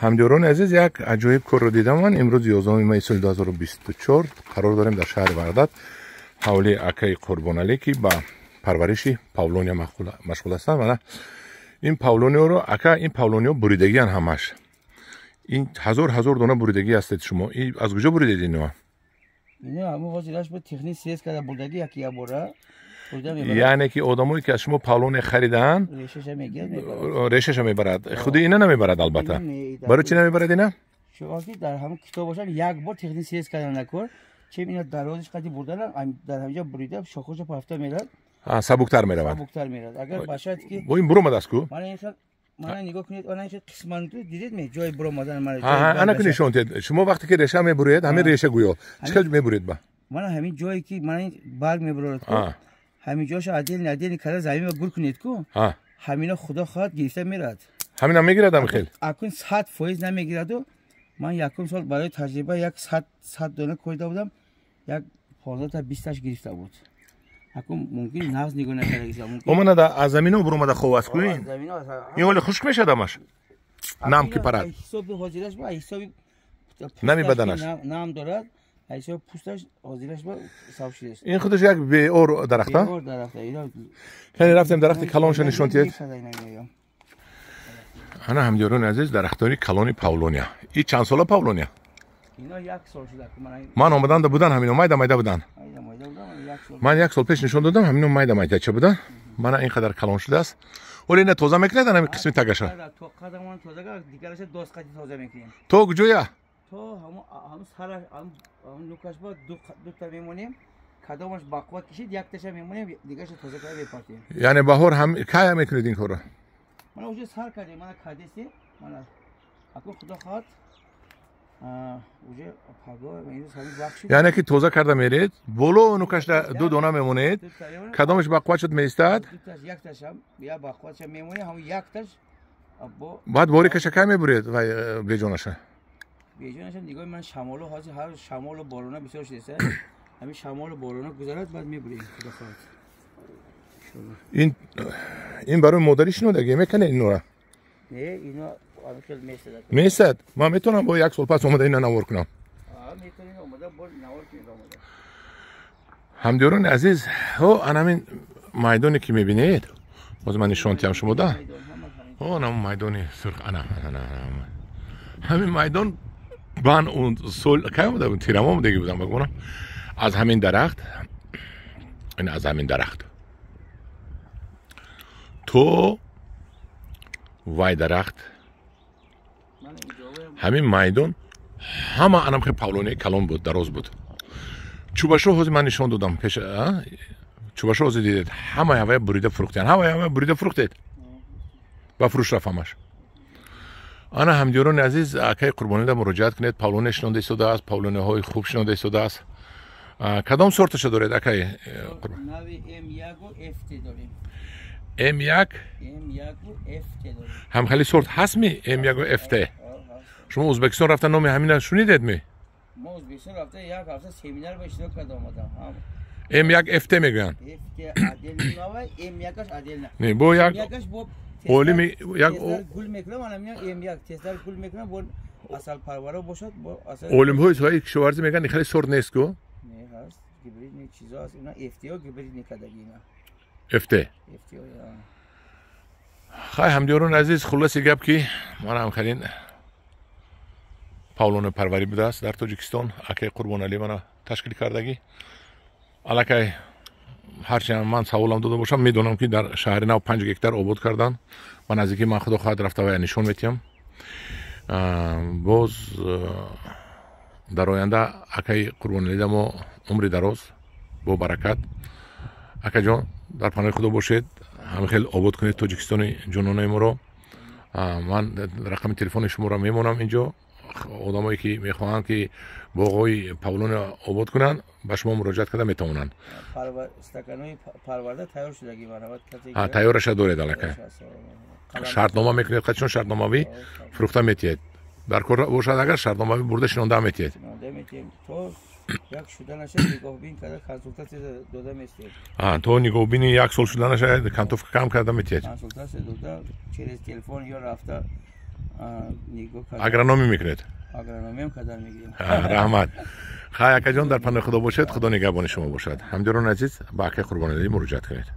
Ҳамдиёрони азиз, як аҷоиб корро дидам ман. Имрӯз 11 майи соли 2024 қарор дорем дар шаҳри Ваҳдат, ҳавлии акаи Қурбоналӣ, ки ба парвариши павлония машғул ҳастанд. Мана ин павлониёро, ака, ин павлониё буридагиан ҳамаш. Ин ҳазор ҳазор дона буридагӣ ҳастед шумо. Аз куҷо буридед ино? Ино ҳамун ҳозираш бо техник срез карда бурдагӣ яки як бора. Яъне ки одамое ки аз шумо павлония харидаанд, решаша мебарад, худи ина намебарад албатта. Барои чӣ намебарад ина? Чунки дар ҳамун китоб бошад, як бор техник срез кардан накор, чем ина дарозиш қади бурдан, дар ҳаминҷа бурида шохоша пафта мерад. Сабуктар меравад. Сабуктар мерад. Агар бошад ки бо ин буромадааст ку. Мана ин мана нигоҳ кунед, ана ин қисман дидед ме ҷои буромадан мана. Ана ку нишон диҳед. Шумо вақте ки реша мебуред, ҳамин реша гӯё чӣ хел мебуред ба? Мана ҳамин ҷое ки мана ин барг мебурад ку, ҳамин ҷоша отдельно отдельно карда заминро гур кунед ку, ҳамина худо хоҳад гирифта мерад. Ҳамина мегирад ҳамин хел? Акун 100% намегираду. Ман якум сол барои таҷриба як 100 дона корида будам, як 15 та 20таш гирифта буд. Акун мумкин нағз нигоҳ накарда. Омана аз замино буромада хов аст ку ин? Ин ҳоле хушк мешавад ҳамаш? Нам ки парад. Ҳисоби ҳозираш ба ҳисоби нами баданаш. Нам дорад. Ҳисоби пӯсташ ҳозираш ба сабз шудааст. Ин худаш як беор дарахта? Беор дарахта. Кани рафтем дарахти калонша нишон диҳед. Ана ҳамдиёрони азиз, дарахтони калони павлония. И чанд сола павлония? Ино як сол шуда. Ман омаданда будан ҳамино майда майда будан. Ман як сол пеш нишон додам, ҳамино майда майдача будан. Мана ин қадар калон шудааст. Ҳоло ина тоза мекунед ҳамин қисми тагаша? Қадамон тоза, дигараша дост қади тоза мекунем. То куҷоя? То ҳамун сараш, ҳамун нукаш ба дута мемонем. Кадомаш бақувват кишид, якташа мемонем, дигараша тоза карда мепартем. Яъне баҳор ҳам кая мекунед ин корро? Мана уже сар кардем, мана кардесем, мана акун худо хоҳад уже пагоҳ имрӯз ҳамин вақт шуд. Яъне ки тоза карда меред, боло нукашда ду дона мемонед, кадомаш бақувват шуд меистад? Дуташ, якташам, я бақувватша мемонем, ҳамун якташ баъд борикаша кай мебуред вай беҷонаша? Беҷонаша нигоҳи ман шамолу ҳозир ҳар шамолу борона бисёр шудааст. Ҳамин шамолу борона гузарад, баъд мебурем, худо хоҳад. Ин барои модарӣ шинодагӣ мекунед инора? Не, ино ҳамин хел месадад. Месад? Ман метавонам бо як сол пас омада ина навор кунам? Метавонед омада бо навор кунед омада. Ҳамдиёрони азиз, ҳо ана ҳамин майдоне ки мебинед, боз ман нишон диҳам шумо да. Ҳо ана майдони сурх, ана ана ҳамин майдон ман он сол кай омада будам, тирамо омадагӣ будам, бигӯям, аз ҳамин дарахт, ин аз ҳамин дарахт то вай дарахт, ҳамин майдон ҳама анам хел павлонияи калон буд, дароз буд. Чӯбашо ҳозир ман нишон додам пеш, чӯбашо ҳозир дидед, ҳамаи ҳавая бурида фурӯхтед, ҳамаи ҳавая бурида фурӯхтед, ба фурӯш рафт ҳамаш. Ана ҳамдиёрони азиз, акаи Қурбонида муроҷиат кунед, павлония шинонда истодааст, павлонияҳои хуб шинонда истодааст. Кадом сорташа доред, акаи Қурбон? Нави М1 FT дорем. М1? М1 FT дорем. Ҳамхели сорт ҳастми М1 FT? Шумо Ӯзбекистон рафта номи ҳамина шунидед ми? Мо Ӯзбекистон рафта як ҳафта семинар ба иштирок карда омадам. М1 FT мегӯянд. FT отдельно нава, М1-аш отдельно. Не, бо як М1-аш бо олими як гул мекунам, ана М1 тезтар гул мекунам, бо асалпарваро бошад, бо асал олимҳои соҳаи кишоварзӣ мегӯянд ин хеле сорт нест ку? Не, ҳаст, гибридни чизо ҳаст, ина FT-ҳо гибридни кадаги ина. FT? FT-ҳо. Хай ҳамдиёрони азиз, хулоси гап ки ман ҳамхелин павлонопарварӣ будааст дар Тоҷикистон. Акаи Қурбоналӣ мана ташкил кардагӣ. Аллакай ҳарчанд ман саволам дода бошам, медонам ки дар шаҳри нав 5 гектар обод кардан. Ба наздикӣ ман худо хоҳад рафта вая нишон метиҳам. Боз дар оянда акаи Қурбоналида мо умри дароз бо баракат. Акаҷон, дар паноҳи худо бошед, ҳамин хел обод кунед Тоҷикистони ҷононаи моро. Ман рақами телефони шуморо мемонам инҷо. Одамое ки мехоҳанд ки боғҳои павлония обод кунанд, ба шумо муроҷиат карда метавонанд. Стаканҳои парварда тайёр шудагӣ марҳамат. Тайёраша доред аллакай. Шартнома мекунед, қачон шартномавӣ фурӯхта метиҳед? Дар кор бошад агар шартномавӣ бурда шинонда метиҳед. То як шуданаша нигоҳбин карда консултатсия дода местиҳед. То нигоҳбини як сол шуданаша кантовка кам карда метиҳед. Консултатсия дода через телефон ё рафта Агрономӣ мекунед? Агрономиам кардан мегирем. Раҳмат. Хай, акаҷон, дар паноҳи Худо бошед, Худо нигаҳбони шумо бошад. Ҳамдиёрони азиз, ба акаи Қурбоналӣ муроҷиат кунед.